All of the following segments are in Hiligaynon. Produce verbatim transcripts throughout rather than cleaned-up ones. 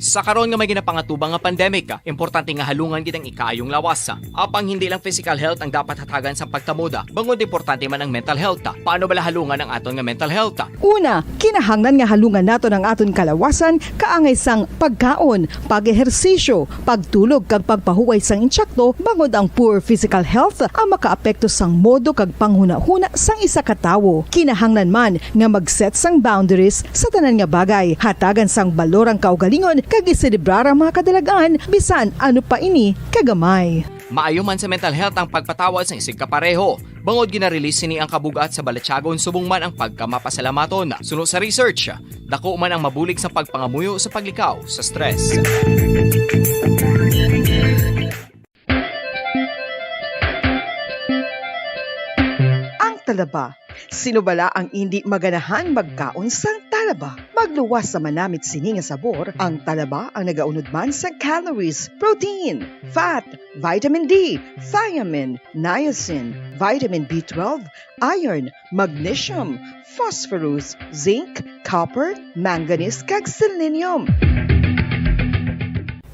Sa karon nga may ginapangatubang nga pandemic, importante nga halungan gid ang ikaayong lawas. Apang hindi lang physical health ang dapat hatagan sang pagtamod, bangod importante man ang mental health. Paano bala halungan ang aton nga mental health? Una, kinahanglan nga halungan naton ang aton kalawasan kaangay sang pagkaon, pag-ehersisyo, pagtulog kag pagpahuway sang intsakto, bangod ang poor physical health ang makaapekto sang modo kag panghunahuna sang isa ka tawo. Kinahanglan man nga mag-set sang boundaries sa tanan nga bagay, hatagan sang balor ang kaugalingon kag iselebrar ang mga kadalagan, bisan ano pa ini kagamay. Maayo man sa mental health ang pagpatawad sang isigkapareho, bangod gina-release sini ang kabug-at sa balatyagon subong man ang pagkamapasalamaton. Suno sa research, dako man ang mabulig sa pagpangamuyo sa paglikaw sa stress. Ang talaba. Sino bala ang indi maganahan magkaon sang talaba? Magluwas sa manamit sini nga sabor, ang talaba ang nagaunod man sa calories, protein, fat, vitamin D, thiamine, niacin, vitamin B twelve, iron, magnesium, phosphorus, zinc, copper, manganese, kag selenium.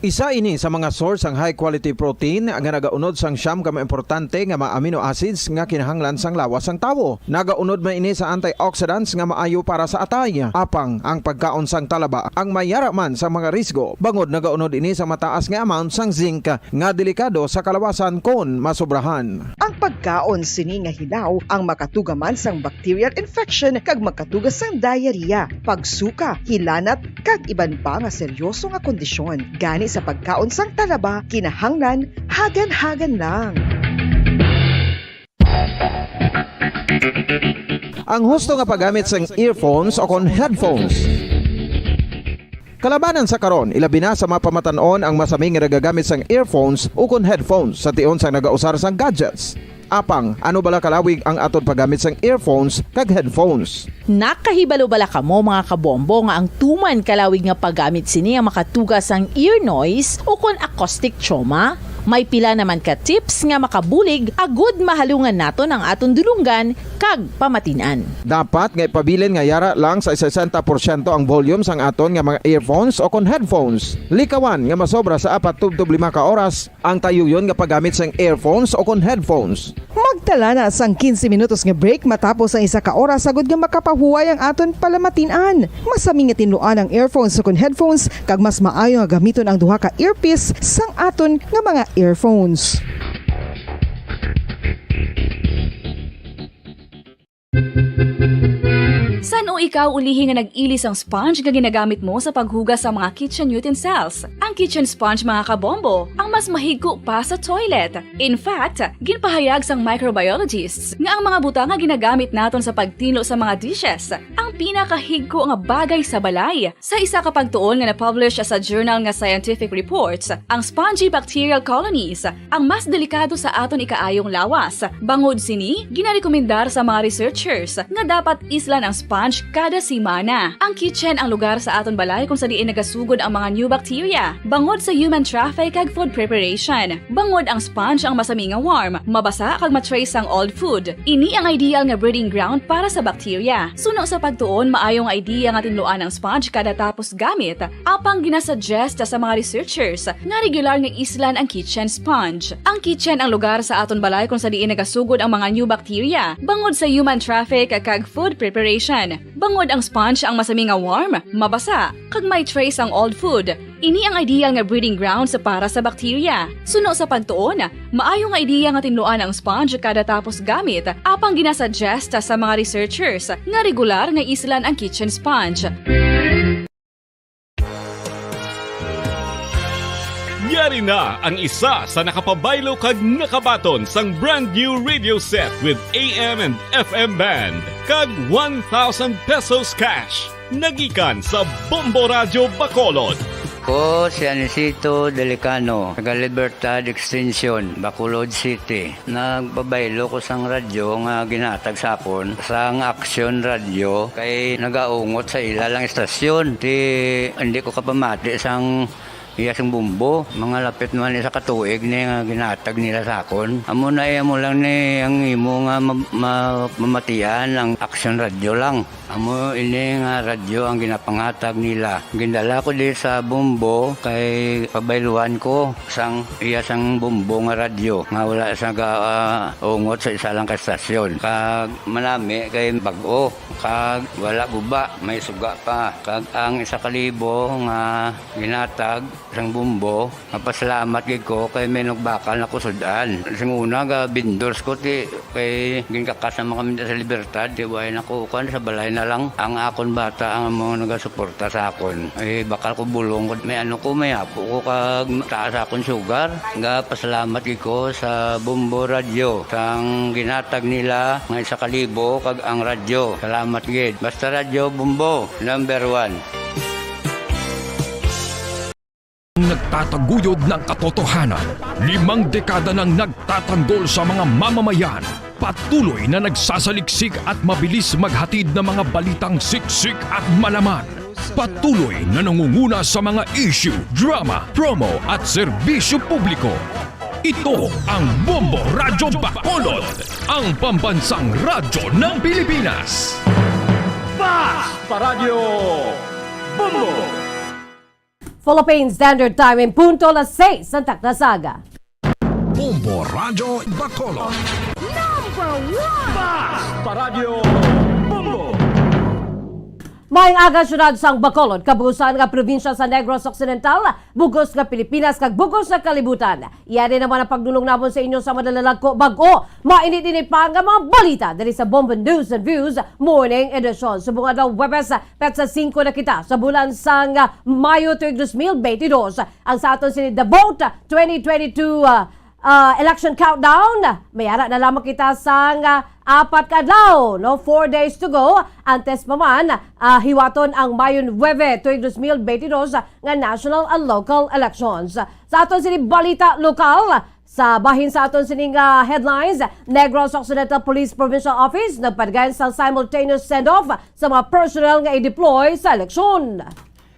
Isa ini sa mga source sang high quality protein nga nagaunod sang siyam ka mga importante nga mga amino acids nga kinahanglan sang lawas sang tawo. Nagaunod man ini sa antioxidants nga maayo para sa atay. Apang ang pagkaon sang talaba ang may yara man sa mga risgo, bangod nagaunod ini sa mataas nga amount sang zinc nga delikado sa kalawasan kon masobrahan. Ang pagkaon sini nga hilaw ang makatuga man sang bacterial infection kag makatuga sang diarrhea, pagsuka, hilanat, kag iban pa nga seryoso nga kondisyon. Gani sa pagkaon sang talaba, kinahanglan hagan-hagan lang. Ang husto nga paggamit sang earphones o kon headphones. Kalabanan sa karon, ilabi na sa mga pamatan-on ang masami nga nagagamit sang earphones ukon headphones sa tion sang nagausar sang gadgets. Apang, ano bala kalawig ang aton paggamit sang earphones kag headphones? Nakahibalo bala kamo, mga kabombo, nga ang tuman kalawig nga paggamit sini ang makatuga sang ear noise ukon acoustic trauma? May pila naman ka tips nga makabulig agud mahalungan naton ang aton dulonggan kag pamatin-an. Dapat nga ipabilin nga yara lang sa sesenta porsyento ang volume sang aton nga mga earphones o kon headphones. Likawan nga masobra sa apat tubtob lima ka oras ang tayuyon nga paggamit sang earphones o kon headphones. Magtala na sang quince minutos nga break matapos ang isa ka oras agud nga makapahuway ang aton palamatin-an. Masami nga tinluan ang earphones o kon headphones, kag mas maayo nga gamiton ang duha ka earpiece sang aton nga mga earphones. San-o ikaw ulihi nga nag-ili sang sponge nga ginagamit mo sa paghugas sa mga kitchen utensils? Ang kitchen sponge, mga kabombo, ang mas mahigko pa sa toilet. In fact, ginpahayag sang microbiologists nga ang mga butang nga ginagamit naton sa pagtinlo sa mga dishes ang pinakahigko nga bagay sa balay. Sa isa ka pagtuon nga na-publish sa journal nga Scientific Reports, ang spongy bacterial colonies ang mas delikado sa aton ikaayong lawas. Bangod sini, ginarekomendar sa mga researchers nga dapat islan ang sponge kada semana. Ang kitchen ang lugar sa aton balay kung sa diin nagasugod ang mga new bacteria, bangod sa human traffic kag food preparation. Bangod ang sponge ang masami nga warm, mabasa kag ma-trace ang old food. Ini ang ideal nga breeding ground para sa bacteria. Suno sa pagtuon, maayo nga idea nga tinluan ang sponge kada tapos gamit. Apang ginasuggest sa mga researchers nga regular nga islan ang kitchen sponge. Ang kitchen ang lugar sa aton balay kung sa diin nagasugod ang mga new bacteria, bangod sa human traffic kag food preparation. Bangod ang sponge ang masami nga warm, mabasa, kag may trace ang old food. Ini ang ideal nga breeding grounds para sa bacteria. Suno sa pagtuon, maayo nga idea nga tinluan ang sponge kada tapos gamit, apang ginasuggest sa mga researchers nga regular nga islan ang kitchen sponge. Yari na ang isa sa nakapabaylo kag nakabaton sang brand new radio set with A M and F M band kag one thousand pesos cash. Nagikan sa Bombo Radyo Bacolod. Ko si Anisito Delicano, taga Libertad Extension, Bacolod City. Nagpabaylo ko sang radyo nga ginhatag sa akon sang Action Radyo kay nagaungot sa ila lang istasyon. Ti, hindi ko kapamati sang Iya sang Bombo, mga lapit man isa ka tuig ni nga ginatag nila sa akon. Amo na, iya mo lang ni ang imo nga ma-, ma-, mamatian ang Action Radio lang. Amo ini nga radyo ang ginapangatag nila. Gindala ko di sa Bombo kay pabayluan ko sang iya sang Bombo nga radyo nga wala sa ga-, ah, ungot sa isa lang ka estasyon. Kag manami kay bag-o, kag wala guba, may suga pa. Kag ang isa ka libo nga ginatag sang Bombo, mapasalamat gid ko kay may nagbakal na ko sud-an. Sing una, ga vendors ko, ti, kay ginkakas naman kami sa Libertad, ti, way na ko, kuwan, sa balay na lang. Ang akon bata ang mga nagasuporta sa akon. Ay, bakal ko bulong ko, may ano ko, may apo ko, kag taas akon sugar. Ga pasalamat gid ko sa Bombo Radyo, sang ginatag nila nga isa ka libo, kag ang radyo. Salamat gid. Basta Radyo Bombo, number one. Nagtataguyod ng katotohanan. Limang dekada nang nagtatanggol sa mga mamamayan. Patuloy na nagsasaliksik at mabilis maghatid ng mga balitang siksik at malaman. Patuloy na nangunguna sa mga issue, drama, promo at serbisyo publiko. Ito ang Bombo Radyo Bacolod, ang pambansang radyo ng Pilipinas. Fast Paradyo Bombo! Philippine Standard Time, en punto alas seis sa takna sa aga. Bombo Radyo Bacolod. Number one! Fast Paradyo Bombo! Maayong aga, siyudad sang Bacolod, kabuusan nga probinsya sa Negros Occidental, bug-os nga Pilipinas, kag bug-os nga kalibutan. Iya rin naman ang pagdulong namon sa inyo sa madalagko, bag-o, mainit-init pa nga mga balita diri sa Bombo News and Views Morning Edition. Subong adlaw, Huwebes, petsa singko na kita sa bulan sang Mayo tuig dos mil benti dos. Ang sa aton sini The Vote twenty twenty-two, ah, ah, election countdown. May ara na lamang kita sang, ah, apat ka adlaw, no? Four days to go. Antes pa man, ah, hiwaton ang Mayo nuebe tuig dos mil benti dos nga national and local elections. Sa aton sini balita lokal, sa bahin sa aton sining, ah, headlines, Negros Occidental Police Provincial Office nagpadagayon sang simultaneous send-off sa mga personnel nga i-deploy sa eleksyon.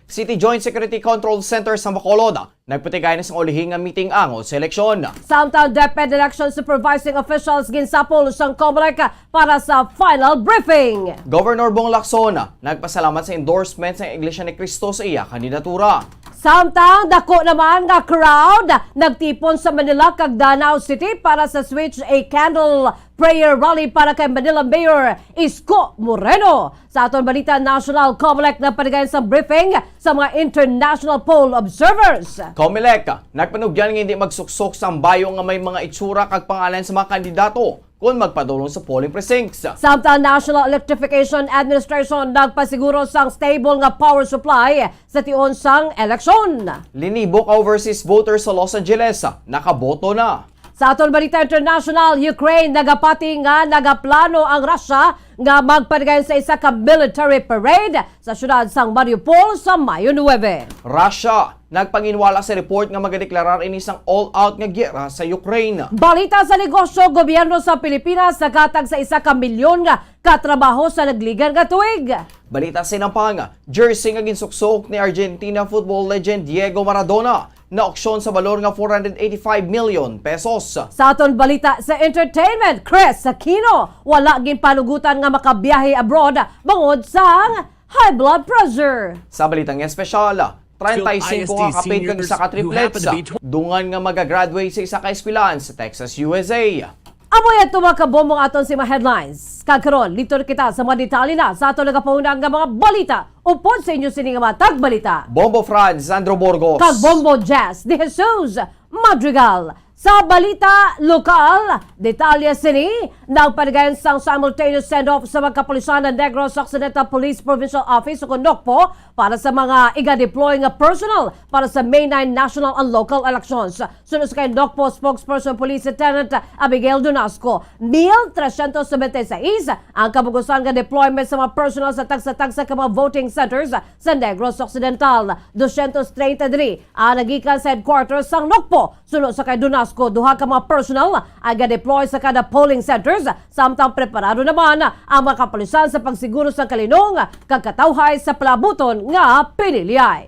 City Joint Security Control Center sa Bacolod nagpatigay na sang ulihi nga meeting angot sa eleksyon. Samtang DepEd election supervising officials ginsapol sang Comelec para sa final briefing. Governor Bong Lacson nagpasalamat sa endorsement sang Iglesia ni Cristo sa iya kandidatura. Samtang dako naman nga crowd nagtipon sa Manila kag Danao City para sa Switch a Candle prayer rally para kay Manila Mayor Isko Moreno. Sa aton balita national, Comelec nagpadayon sang briefing sa mga international poll observers. Comelec nagpanugyan nga hindi magsuksok sang bayo nga may mga itsura kag pangalan sa mga kandidato kon magpadulong sa polling precincts. Samtang National Electrification Administration nagpasiguro sang stable nga power supply sa tion sang eleksyon. Linibo ka overseas voters sa Los Angeles nakaboto na. Sa aton balita international, Ukraine nagapati nga nagaplano ang Russia nga magpadayon sa isa ka military parade sa siyudad sang Mariupol sa Mayo nuebe. Russia nagpanginwala sa report nga magadeklarar ini sang all-out nga giyera sa Ukraine. Balita sa negosyo, gobyerno sa Pilipinas naghatag sa isa ka milyon nga katrabaho sa nagligiran nga tuig. Balita sa inampang, jersey nga ginsuksok ni Argentina football legend Diego Maradona na auksyon sa balor nga four hundred eighty-five million pesos. Sa aton balita sa entertainment, Chris Aquino wala ginpanugutan nga makabiyahe abroad bangod sang high blood pressure. Sa balitang espesyal, treinta y cinco ka kapit kag isa ka triplets dungan nga magagraduate sa isa ka eskwelahan sa Texas, U S A. Amo yan, mga kabombo, aton sa mga headlines. Kag karon, liton kita sa mga detalye na sa aton nagapahunang nga mga balita. Upod sa inyo sini nga mga tagbalita, Bombo Franz Sandro Burgos kag Bombo Jazz de Jesus Madrigal. Sa balita lokal, detalye sini, nagpadayon sang simultaneous send-off sa mga kapulisan ng Negros Occidental Police Provincial Office o NOCPO para sa mga iga-deploy nga personnel para sa May nine national and local elections. Suno sa kay NOCPO spokesperson Police Lieutenant Abigail Donasco, mil trescientos noventa y seis ang kabug-usan nga deployment sa mga personnel sa tagsa-tagsa ka mga voting centers sa Negros Occidental. Doscientos treinta diri ang nagikan sa headquarters sang NOCPO. Suno sa kay Donasco, duha ka mga personnel ang ga-deploy sa kada polling centers, samtang preparado naman ang mga kapulisan sa pagsiguro sa kalinong kag katawhay sa palabuton nga piniliay.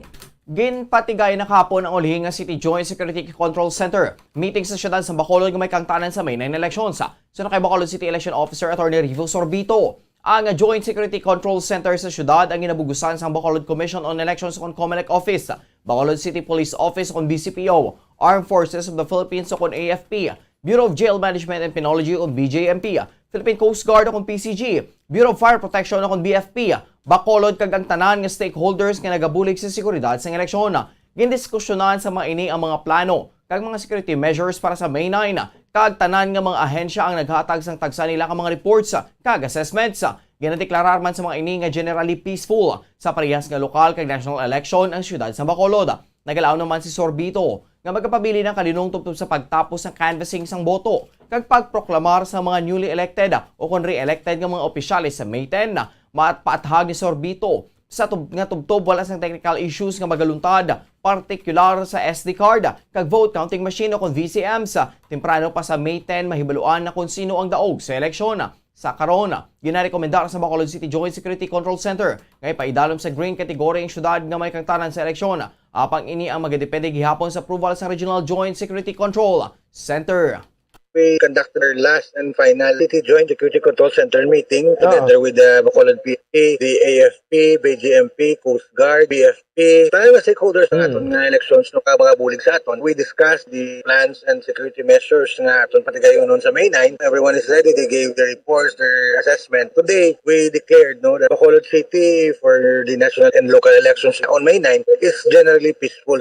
Ginpatigay na kahapon ang ulihi nga City Joint Security Control Center meeting sa siyudad sa Bacolod nga may kaangtanan sa May nine elections. Suno kay Bacolod City Election Officer Attorney Rivo Sorbito, ang Joint Security Control Center sa siyudad ang ginabugusan sang Bacolod Commission on Elections o kon COMELEC Office, Bacolod City Police Office o kon B C P O, Armed Forces of the Philippines o kon A F P, Bureau of Jail Management and Penology o kon B J M P, Philippine Coast Guard o kon P C G, Bureau of Fire Protection o kon B F P, Bacolod kag ang tanan nga stakeholders nga nagabulig sa seguridad sang eleksyon. Gindiskusyonan sa mga ini ang mga plano kag mga security measures para sa May nine, kag tanan nga mga ahensya ang naghatag sang tagsa nila ka mga reports kag assessments. Ginadeklarar man sa mga ini nga generally peaceful sa parehas nga lokal kag national election ang siyudad sa Bacolod. Nagalaom naman si Sorbito nga magapabilin ang kalinong tubtob sa pagtapos sang canvassing sang boto kag pagproklamar sa mga newly elected o kon re-elected nga mga opisyales sa May ten. Maat paathag ni Sorbito sa tub-, nga tubtob wala sang technical issues nga magaluntad, partikular sa S D card kag vote counting machine o kon V C Ms. Temprano pa sa May ten, mahibaluan na kon sino ang daog sa eleksyon. Sa karon, ginarekomendar sa Bacolod City Joint Security Control Center nga ipaidalom sa green category ang siyudad nga may kaangtanan sa eleksyon. Apang ini ang magadepende gihapon sa approval sa Regional Joint Security Control Center. We conducted our last and final City Joint Security Control Center meeting together with the Bacolod P P, the A F P, B J M P, Coast Guard, B F P. Tanan nga stakeholders ng aton nga elections, no, ka mga bulig sa aton. We discussed the plans and security measures nga aton patigayunon sa May nine. Everyone is ready. They gave their reports, their assessment. Today, we declared, no, that Bacolod City for the national and local elections on May nine is generally peaceful.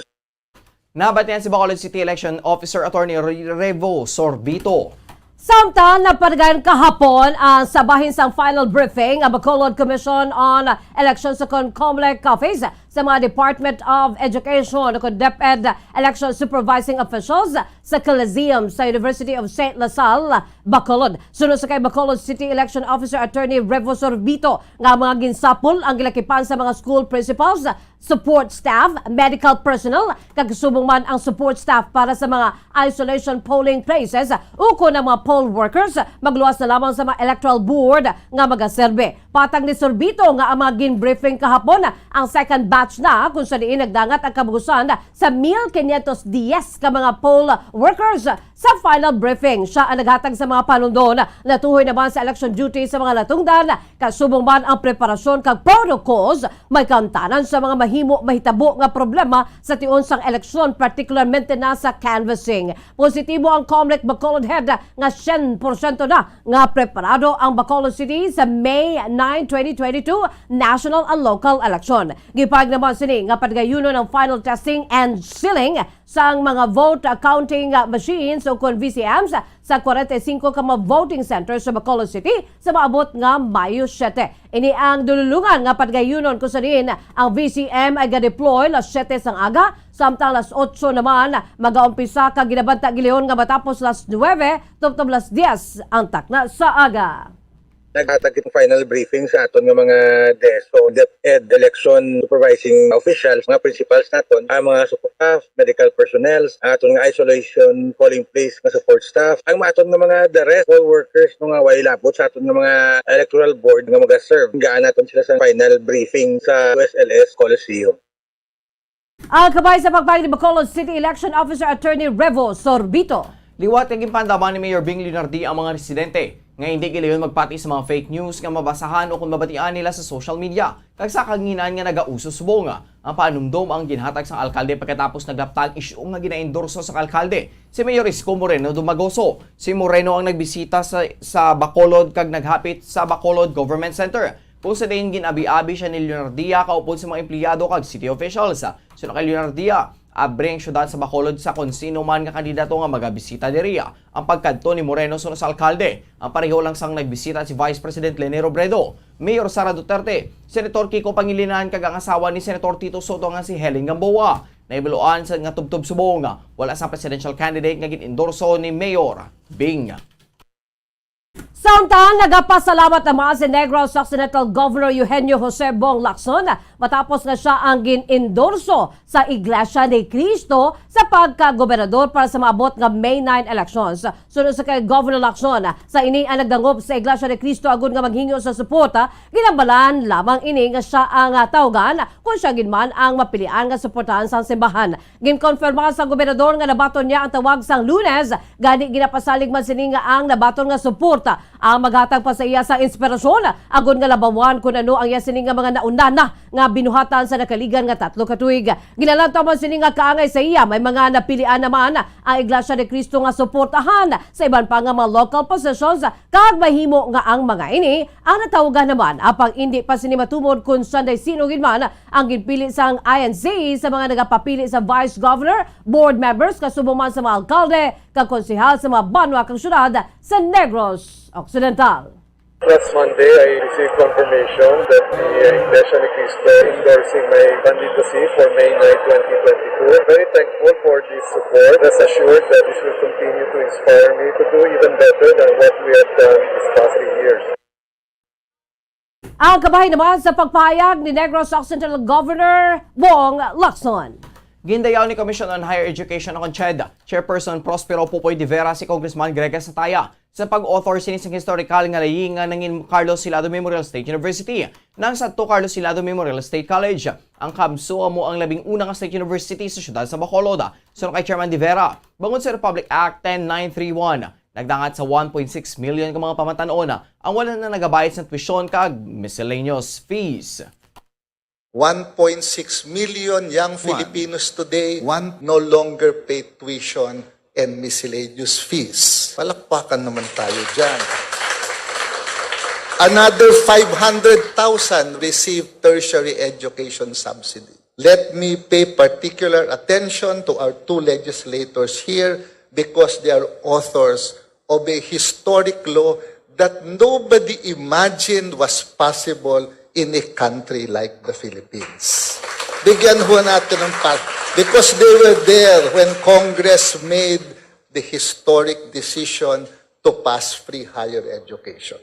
Nabatian si Bacolod City Election Officer Attorney Re-, Revo Sorbito. Samtang napatigayon kahapon ang sa bahin sang final briefing ang Bacolod Commission on Elections sa kon COMELEC Office sa mga Department of Education o kon DepEd election supervising officials sa Coliseum sa University of Saint La Salle, Bacolod. Suno sa kay Bacolod City Election Officer Attorney Revo Sorbito nga mga ginsapol ang gilakipan sa mga school principals, support staff, medical personnel, kag subong man ang support staff para sa mga isolation polling places ukon ang mga poll workers magluwas na lamang sa mga electoral board nga magaserbe. Patang ni Sorbito nga ang mga gin-briefing kahapon ang second batch na, kung sa diin nagdangat ang kabugusan sa mil quinientos diyes ka mga poll workers. Sa final briefing, siya ang naghatag sa mga panundon natuhoy naman sa election duty sa mga latungdan, kasubong man ang preparasyon kag protocols may kaangtanan sa mga mahimo mahitabo nga problema sa tion sang eleksyon, partikularmente na sa canvassing. Positibo ang COMELEC Bacolod Head nga syen porsyento na nga preparado ang Bacolod City sa May nine, twenty twenty-two national and local election. Gipahayag naman sini nga padagayunon ang final testing and sealing sang mga vote counting machines o kon V C Ms sa kwarenta y singko ka mga voting centers sa Bacolod City sa maabot nga Mayo siyete. Ini ang dululungan nga padagayunon kung sa diin ang V C M ay ga-deploy las siyete sang aga, samtang las otso naman magaumpisa kag ginabanta gilihon nga matapos las nuwebe tubtob las dyes ang takna sa aga. Naghatag kitang final briefing sa aton nga mga DESO, DepEd, election supervising officials, mga principals naton, ang mga support staff, medical personnel, ang aton nga isolation polling place nga support staff, ang aton nga mga, the rest, poll workers, no, nga way labot sa aton nga mga electoral board nga magaserve. Gaan naton sila sa final briefing sa U S L S Coliseum. Ang kabay sa pagpahayag ni Bacolod City Election Officer Attorney Revo Sorbito. Liwat kay ginpandaman ni Mayor Bing Leonardia ang mga residente nga hindi gilayon magpati sa mga fake news nga mabasahan o kung mabatian nila sa social media, kag sa kangin-an nga nagauso subong. Ang panumdom ang ginhatag sang alkalde pagkatapos naglapta ang isyu nga ginaendorso sang alkalde, si Mayor Isko Moreno Dumagoso. Si Moreno ang nagbisita sa, sa Bacolod kag naghapit sa Bacolod Government Center, kung sa diin gin-abi-abi siya ni Leonardia kaupod sa mga empleyado kag city officials. Suno kay Leonardia, abri ang syudad sa Bacolod sa kon sino man nga kandidato nga magabisita diri. Ang pagkadto ni Moreno suno sa alkalde, ang pareho lang sang nagbisita si Vice President Leni Robredo, Mayor Sara Duterte, Senator Kiko Pangilinan kag ang asawa ni Senator Tito Sotto nga si Helen Gamboa. Nahibaluan sa nga tubtob subong, wala sang presidential candidate nga gin-endorso ni Mayor Bing. Samtang nagapasalamat naman si Negros Occidental Governor Eugenio Jose Bong Lacson matapos nga sia ang gin-endorso sa Iglesia ni Cristo sa pagkagobernador para sa maabot nga May nine elections. Suno sa kay Governor Lacson, sa ini ang nagdangop sa Iglesia ni Cristo agud nga maghingyo sa suporta, ginambalan lamang ini nga sia ang, ah, tawgan kung sia gid man ang mapilian nga suportahan sang simbahan. Ginkonfirma sa gobernador nga nabaton niya ang tawag sang Lunes, gani ginapasalig man sini nga ang nabaton nga suporta ang maghatag pa sa iya sa inspirasyon, agud nga labawan kun ano ang iya sini nga mga nauna na nga binuhatan sa nakaligan nga tatlo ka tuig. Ginalantaw man sini nga kaangay sa iya, may mga napilian naman ang Iglesia ni Cristo nga suportahan sa iban pa nga mga local positions, kag mahimo nga ang mga ini ang natawgan naman, apang indi pa sini matumod kon sanday sino gid man ang ginpili sang I N C sa mga nagapapili sa vice governor, board members, kasubong man sa mga alkalde kag konsehal sa mga banwa kag syudad sa Negros Occidental. Last Monday, I received confirmation that the, uh, Iglesia ni Cristo endorsing my candidacy for May nine, twenty twenty-two. Very thankful for this support. Rest assured that this will continue to inspire me to do even better than what we have done these past few years. Ang kabahin naman sa pagpahayag ni Negros Occidental Governor Bong Lacson. Gindayaw ni Commission on Higher Education o kon CHED Chairperson Prospero Popoy de Vera si Congressman Greg Sataya sa pag-author sini sang historical nga laying nga nangin Carlos Hilado Memorial State University nang sa to Carlos Hilado Memorial State College. Ang CHED amo ang labing una nga state university sa siyudad sa Bacolod. Suno kay Chairman de Vera, bangod sa Republic Act ten nine three one, nagdangat sa one point six million ka mga pamatan-on ang wala na nagabayad sa tuition kag miscellaneous fees. One point six million young Filipinos today no longer pay tuition and miscellaneous fees. Palakpakan naman tayo dyan. Another five hundred thousand receive tertiary education subsidy. Let me pay particular attention to our two legislators here because they are authors of a historic law that nobody imagined was possible in a country like the Philippines. Bigyan ho natin ng pa-, because they were there when Congress made the historic decision to pass free higher education.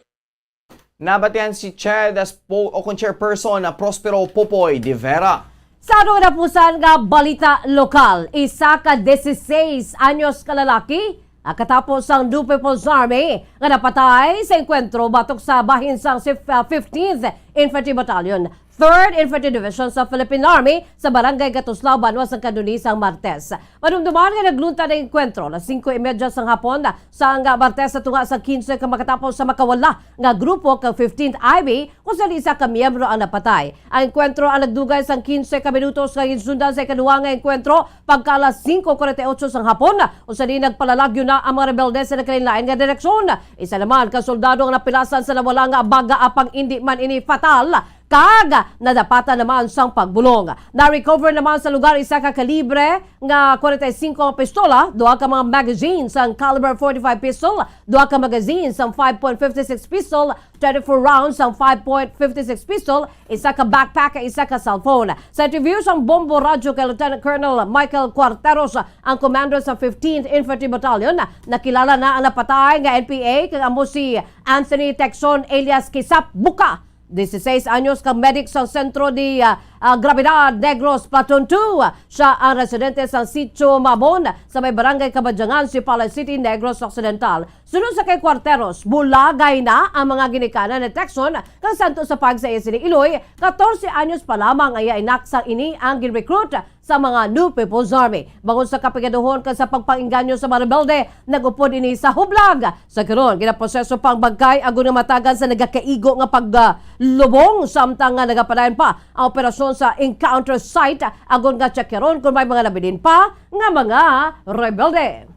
Nabatian si CHED as po o kon chairperson na Prospero Popoy de Vera. Sa aton katapusan nga balita lokal, isa ka dieciséis anyos ka lalaki nakatapo sang New People's Army nga napatay sa engkwentro batok sa bahin sang sif-, ah, fifteenth Infantry Battalion, Third Infantry Division sa Philippine Army sa Barangay Gatuslao, banwa sang Candoni sang Martes. Madumduman nga nagluntad ang engkwentro alas singko y medya sang hapon sang Martes sa tunga sa quince ka makatapo sa makawala nga grupo kag fifteenth I B, kung sa isa ka miyembro ang napatay. Ang engkwentro ang nagdugay sang quince ka minutos nga ginsundan sa ikaduha nga engkwentro pagka alas singko cuarenta y ocho sang hapon, usa di nagpalalagyo na ang mga rebelde sa nagkalain-lain nga direksyon. Isa naman ka soldado ang napilasan sa nawala nga baga, apang indi man ini fatal, kag nadapatan naman sang pagbulong. Na-recover naman sa lugar isa ka kalibre nga forty-five nga pistola, duha ka mga magazine sang caliber forty-five pistol, duha ka magazine sang five point fifty-six pistol, twenty-four rounds sang five point fifty-six pistol, isa ka backpack, isa ka cellphone. Sa interview sang Bombo Radyo kay Lieutenant Colonel Michael Cuarteros, ang commander sa fifteenth Infantry Battalion, nakilala na ang napatay nga N P A kag amo si Anthony Texon alias Kisap Buka, dieciséis anyos, ka medic sa Sentro de, ah, ah, Gravidad Negros Platoon two. Siya ang residente sa Sitio Mabon sa may Barangay Kabadyangan, Sipala City, Negros Occidental. Suno sa kay Cuarteros, bulagay na ang mga ginikanan ni Texon, kag santo sa pag sa iya sini iloy, katorse anyos pa lamang ang iya inak sang ini ang gin-recruit sa mga New People's Army. Bangod sa kapigaduhon kag sa pagpang-inganyo sa mga rebelde, nag-upod ini sa hublag. Sa karon, ginaproseso pa ang bangkay agod nga matagan sa nagakaigo nga paglubong, samtang nga nagapadayon pa ang operasyon sa encounter site agod nga tsakyaron kon may mga nabilin pa nga mga rebelde.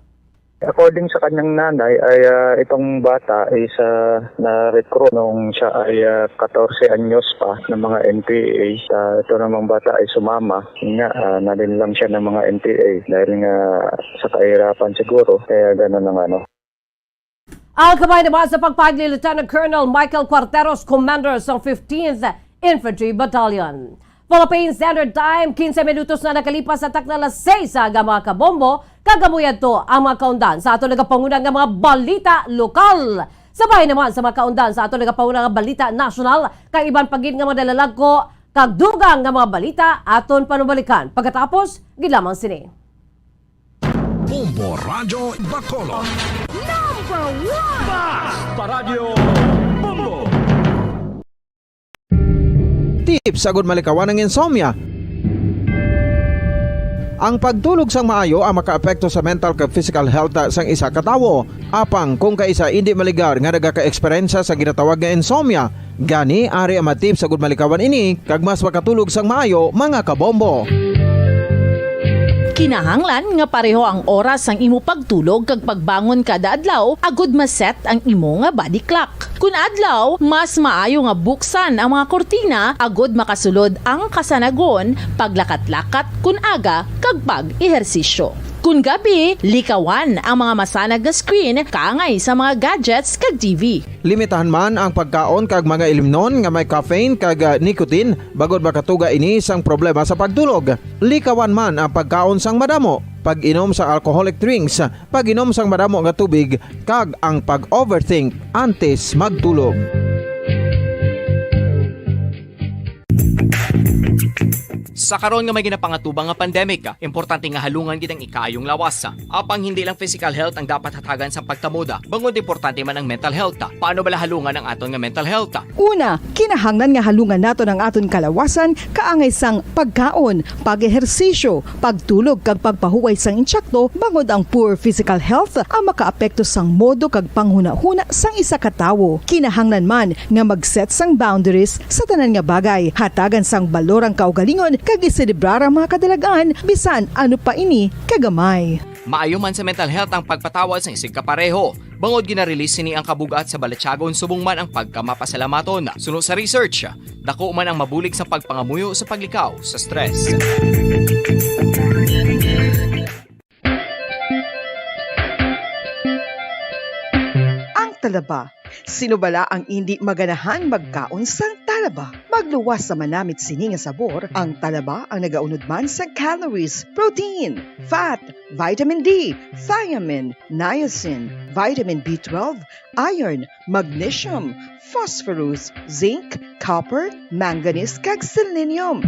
According sa kanyang nanay ay, ah, itong bata is, ah, na-recruit nung siya ay, ah, katorse anyos pa ng mga N P A. Ah, ito namang bata ay sumama. Yun nga, ah, nalinlang siya ng mga N P A dahil nga sa kahirapan siguro, kaya ganun ang ano. Ang kamay naman sa pagpahayag ni Lieutenant Colonel Michael Cuarteros, commander sa fifteenth Infantry Battalion. Philippine Standard Time, quince minutos na nakalipas sa takna alas seis, aga, mga kabombo, kag amo yadto ang mga kaundan sa ato nagapanguna nga mga balita lokal. Sabay naman sa mga kaundan sa ato nagapanguna nga balita nasyonal, kag iban pa gid nga mga nalalagko, Kag dugang nga mga balita aton panubalikan pagkatapos gid lamang sini. Bombo Radyo Bacolod. Number one! Basta Radyo Bombo! Tips agud malikawan ang insomnia. Ang pagtulog sang maayo ang makaapekto sa mental kag physical health sang isa ka tawo. Apang kung kaisa indi maligar nga nagaka-eksperyensya sa ginatawag nga insomnia, gani ari ang mga tips agud malikawan ini kag mas makatulog sang maayo, mga kabombo. Kinahanglan nga pareho ang oras sang imo pagtulog kag pagbangon kada adlaw agud ma-set ang imo nga body clock. Kun adlaw, mas maayo nga buksan ang mga kurtina agud makasulod ang kasanagon, paglakat-lakat kun aga, kag pag-ehersisyo. Kun gabi, likawan ang mga masanag nga screen kaangay sa mga gadgets kag T V. Limitahan man ang pagkaon kag mga ilimnon nga may caffeine kag, ah, nicotine, bangod makatuga ini sang problema sa pagtulog. Likawan man ang pagkaon sang madamo, pag-inom sa alcoholic drinks, pag-inom sang madamo nga tubig, kag ang pag-overthink antes magtulog. Sa karon nga may ginapangatubang nga pandemic, importante nga halungan gid ang ikaayong lawas. Apang hindi lang physical health ang dapat hatagan sa pagtamuda, bangod importante man ang mental health. Paano bala halungan ang aton nga mental health? Una, kinahanglan nga halungan naton ang aton kalawasan kaangay sang pagkaon, pag-ehersisyo, pagtulog kag pagpahuway sang insakto, bangod ang poor physical health ang makaapekto sang modo kag panghunahuna sang isa ka tawo. Kinahanglan man nga mag-set sang boundaries sa tanan nga bagay, hatagan sang balor ang kaugalingon kag iselebrar ang mga kadalag-an bisan ano pa ini kagamay. Maayo man sa mental health ang pagpatawad sang isigkapareho, bangod gina-release sini ang kabug-at sa balatyagon subong man ang pagkamapasalamaton. Suno sa research, dako man ang mabulig sa pagpangamuyo sa paglikaw sa stress. Ang talaba. Sino bala ang indi maganahan magkaon sang talaba? Magluwas sa manamit sini nga sabor, ang talaba ang nagaunod man sa calories, protein, fat, vitamin D, thiamine, niacin, vitamin B twelve, iron, magnesium, phosphorus, zinc, copper, manganese, kag selenium.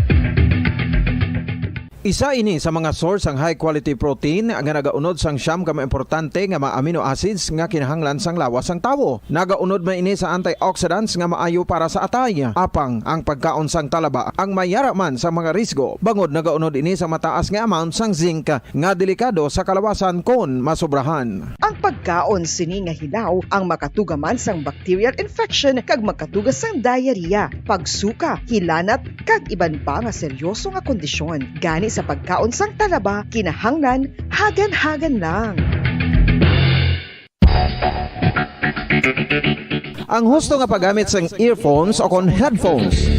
Isa ini sa mga source sang high quality protein nga nagaunod sang siyam ka mga importante nga mga amino acids nga kinahanglan sang lawas sang tawo. Nagaunod man ini sa antioxidants nga maayo para sa atay. Apang ang pagkaon sang talaba ang mayara man sa mga risgo, bangod nagaunod ini sa mataas nga amount sang zinc nga delikado sa kalawasan kon masobrahan. Ang pagkaon sini nga hilaw ang makatuga man sang bacterial infection kag makatuga sang diarrhea, pagsuka, hilanat, kag iban pa nga seryoso nga kondisyon. Gani sa pagkaon sang talaba, kinahanglan hagan-hagan lang. Ang husto nga paggamit sang earphones o kon headphones.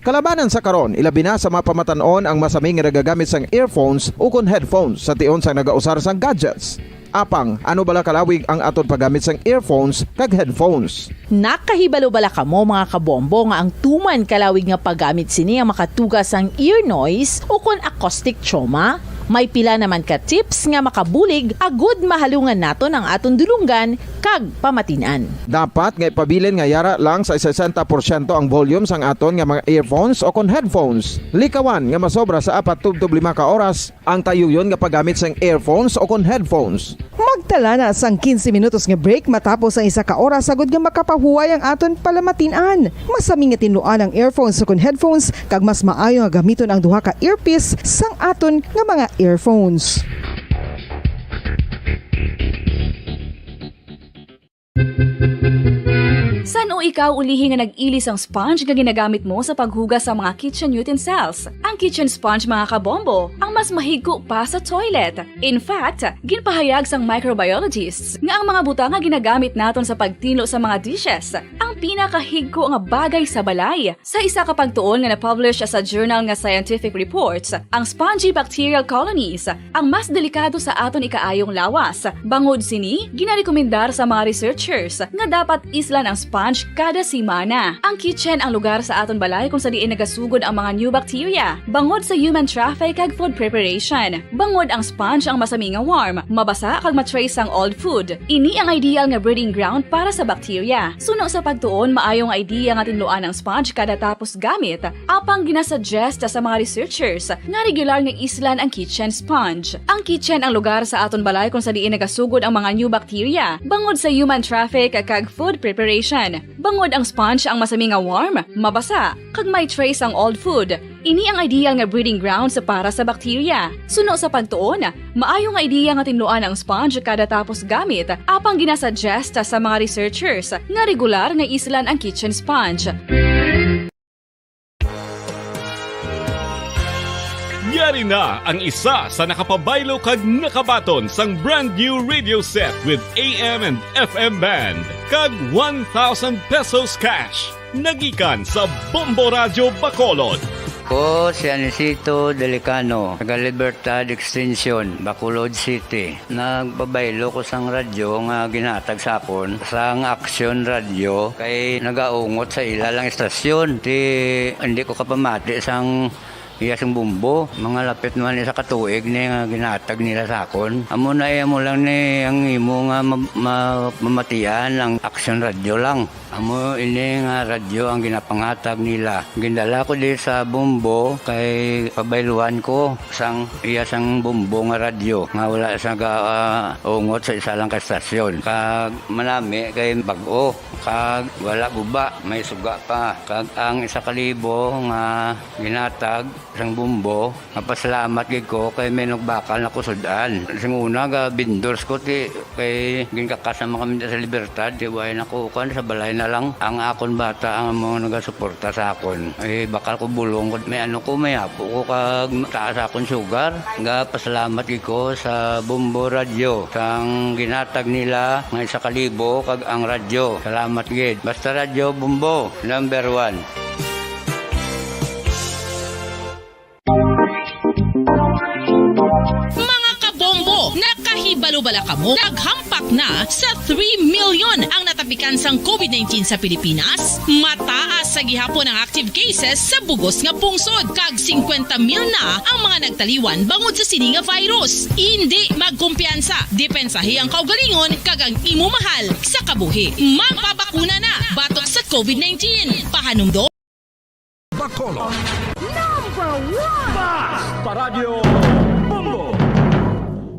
Kalabanan sa karon, ilabi na sa mga pamatan-on ang masami nga nagagamit sang earphones ukon headphones sa tion sang nagausar sang gadgets. Apang, ano bala kalawig ang aton paggamit sang earphones kag headphones? Nakahibalo bala kamo, mga kabombo, nga ang tuman kalawig nga paggamit sini ang makatuga sang ear noise ukon acoustic trauma? May pila naman ka tips nga makabulig agud mahalungan naton ang aton dulonggan kag pamatin-an. Dapat nga ipabilin nga yara lang sa sesenta porsyento ang volume sang aton nga mga earphones o kon headphones. Likawan nga masobra sa apat tubtob lima ka oras ang tayuyon nga paggamit sang earphones o kon headphones. Magtala na sang quince minutos nga break matapos ang isa ka oras agud nga makapahuway ang aton palamatin-an. Masami nga tinluan ang earphones ukon headphones, kag mas maayo nga gamiton ang duha ka earpiece sang aton nga mga earphones. San-o ikaw ulihi nga nag-ili sang sponge nga ginagamit mo sa paghugas sa mga kitchen utensils? Ang kitchen sponge, mga kabombo, ang mas mahigko pa sa toilet. In fact, ginpahayag sang microbiologists nga ang mga butang nga ginagamit naton sa pagtinlo sa mga dishes ang pinakahigko nga bagay sa balay. Sa isa ka pagtuon nga na-publish sa journal nga Scientific Reports, ang spongy bacterial colonies ang mas delikado sa aton ikaayong lawas. Bangod sini, ginarekomendar sa mga researchers nga dapat islan ang sponge Kada semana, ang kitchen ang lugar sa aton balay kung sa diin nagasugod ang mga new bacteria, bangod sa human traffic kag food preparation. Bangod ang sponge ang masami nga warm, mabasa kag ma-trace ang old food. Ini ang ideal nga breeding ground para sa bacteria. Suno sa pagtuon, maayo nga idea nga tinluan ang sponge kada tapos gamit, apang ginasuggest sa mga researchers nga regular nga islan ang kitchen sponge. Ang kitchen ang lugar sa aton balay kung sa diin nagasugod ang mga new bacteria, bangod sa human traffic kag food preparation. Bangod ang sponge ang masami nga warm, mabasa, kag may trace ang old food. Ini ang ideal nga breeding grounds para sa bacteria. Suno sa pagtuon, maayo nga ideya nga tinluan ang sponge kada tapos gamit, apang ginasuggest sa mga researchers nga regular nga islan ang kitchen sponge. Yari na ang isa sa nakapabaylo kag nakabaton sang brand new radio set with A M and F M band kag one thousand pesos cash. Nagikan sa Bombo Radyo Bacolod. Ko si Anisito Delicano, taga Libertad Extension, Bacolod City. Nagpabaylo ko sang radyo nga ginhatag sa akon sang Aksyon Radyo kay nagaungot sa ila lang istasyon. Ti hindi ko kapamati sang iya sing bumbo. Mga lapit naman isa ka tuig ni nga ginhatag nila sa akon. Amo na iya mo lang ni ang imo nga ma- ma- mamatian ang Aksyon Radyo lang. Amo ini nga radyo ang ginapangatag nila. Gindala ko di sa Bombo kay pabayluan ko sang iya sang Bombo nga radyo nga wala sa gaungot sa isa lang ka estasyon. Kag manami kay bag-o kag wala guba, may suga pa. Kag ang isa ka libo nga ginatag sang Bombo, mapasalamat gid ko kay may nagbakal na ko sud-an. Sing una ga vendors ko ti kay ginkakas naman kami sa Libertad, ti way na ko kan sa balay na lang ang akon bata ang mga nagasuporta sa akon. Eh, bakal ko bulong ko, may ano ko, may apo ko kag taas akon sugar. Ga pasalamat gid ko sa Bombo Radyo sang ginatag nila nga isa ka libo kag ang radyo. Salamat gid. Basta Radyo Bombo, number one. Mga kabombo, nakahibalo bala kamo? Naghampak na sa three million ang natapikan sang COVID nineteen sa Pilipinas. Mataas sa gihapon ang active cases sa bugos nga pungsod, kag singkwenta mil na ang mga nagtaliwan bangod sa sini nga virus. Indi magkumpiyansa, depensahi ang kaugalingon kag ang imo mahal sa kabuhi. Magpabakuna na batok sa COVID nineteen. Pahanumdom. Bacolod. Number one! Basta Radyo Bombo!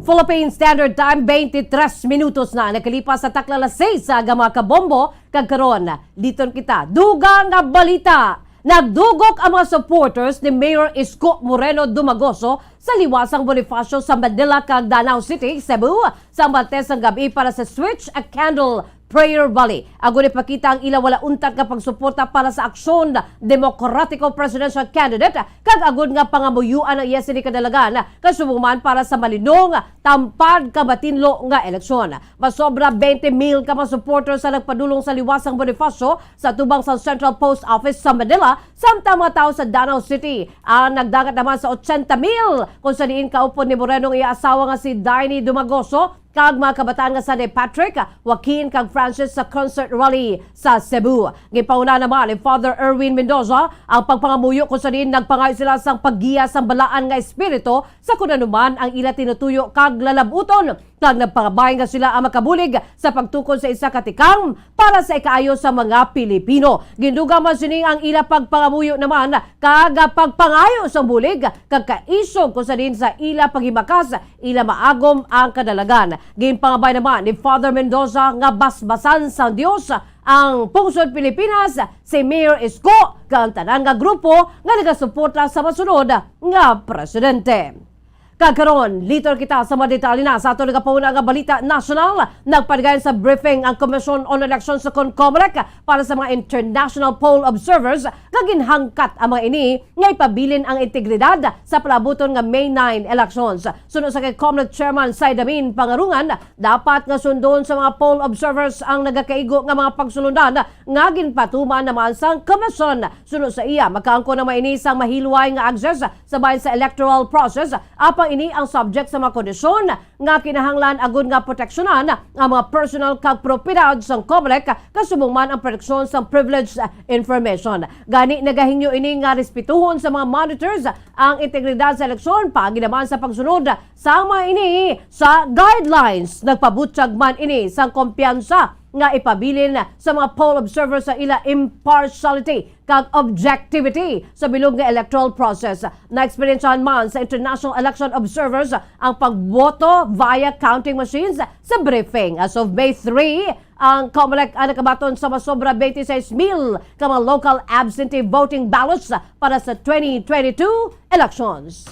Philippine Standard Time, twenty-three minutos na nakalipas sa takla alas seis sa aga, mga kabombo, kag karon, liton kita. Dugang nga balita, nagdugok ang mga supporters ni Mayor Isko Moreno Dumagoso sa liwasang Bonifacio sa Manila kag Danao City, Cebu, sa Martes nga gab-i para sa Switch a Candle Prayer Rally, agud ipakita ang ila wala untat nga pagsuporta para sa Aksyon Demokratiko presidential candidate, kag agud nga pangamuyuan ang iya sini kadalagan, kasubong man para sa malinong, tampad, kag matinlo nga eleksyon. Masobra twenty mil ka mga supporters ang nagpadulong sa liwasang Bonifacio sa atubang sang Central Post Office sa Manila, samtang mga tawo sa Danao City ang nagdagat naman sa ochenta mil, kung sa diin kaupod ni Moreno ang iya asawa nga si Daini Dumagoso, kag mga kabataan nga Sandy Patrick, Joaquin, kag Francis sa concert rally sa Cebu. Ginpauna naman ni Father Erwin Mendoza ang pagpangamuyo, kung sa diin nagpangayo sila sang paggiya sang balaan nga espiritu sa kun ano man ang ila tinutuyo kag lalabuton, kag nagpangabay nga sila ang makabulig sa pagtukod sa isa ka tikang para sa ikaayo sa mga Pilipino. Gindugang man sini ang ila pagpangamuyo naman kag pagpangayo sang bulig kag kaisog, kung sa diin sa ila paghimakas, ila maagom ang kadalagan. Ginpangabay naman ni Father Mendoza nga basbasan sang Dios ang pungsod Pilipinas, si Mayor Isko, kag ang tanan nga grupo nga nagasuporta sa masunod nga presidente. Kag karon, liton kita sa mga detalye na sa aton nagapauna nga balita nasyonal. Nagpadayon sa briefing ang Commission on Elections sa COMCOMELEC para sa mga international poll observers, nga ginhangkat ang mga ini nga ipabilin ang integridad sa palaabuton nga May nine elections. Suno sa kay COMELEC Chairman Saidamin Pangarungan, dapat nga sundon sa mga poll observers ang nagakaigo nga mga pagsulondan nga ginpatuman naman sang komisyon. Suno sa iya, makaangkon ang mga ini sang mahilway nga access sa bahin sa electoral process, apang Ini ang subject sa mga kondisyon nga kinahanglan agud nga proteksyonan ang mga personal kag propiedad sang Comelec, kasubong man ang proteksyon sang privileged information. Gani, nagahingyo ini nga respetuhon sa mga monitors ang integridad sa eleksyon, paagi naman sa pagsunod sa mga ini sa guidelines. Nagpabutyag man ini sang kumpiyansa nga ipabilin sa mga poll observers sa ila impartiality kag objectivity sa bilog nga electoral process. Naeksperiensyahan man sa international election observers ang pagboto via counting machines sa briefing. As of May three, ang Comelec ang nakabaton sa masobra twenty-six mil ka mga local absentee voting ballots para sa twenty twenty-two elections.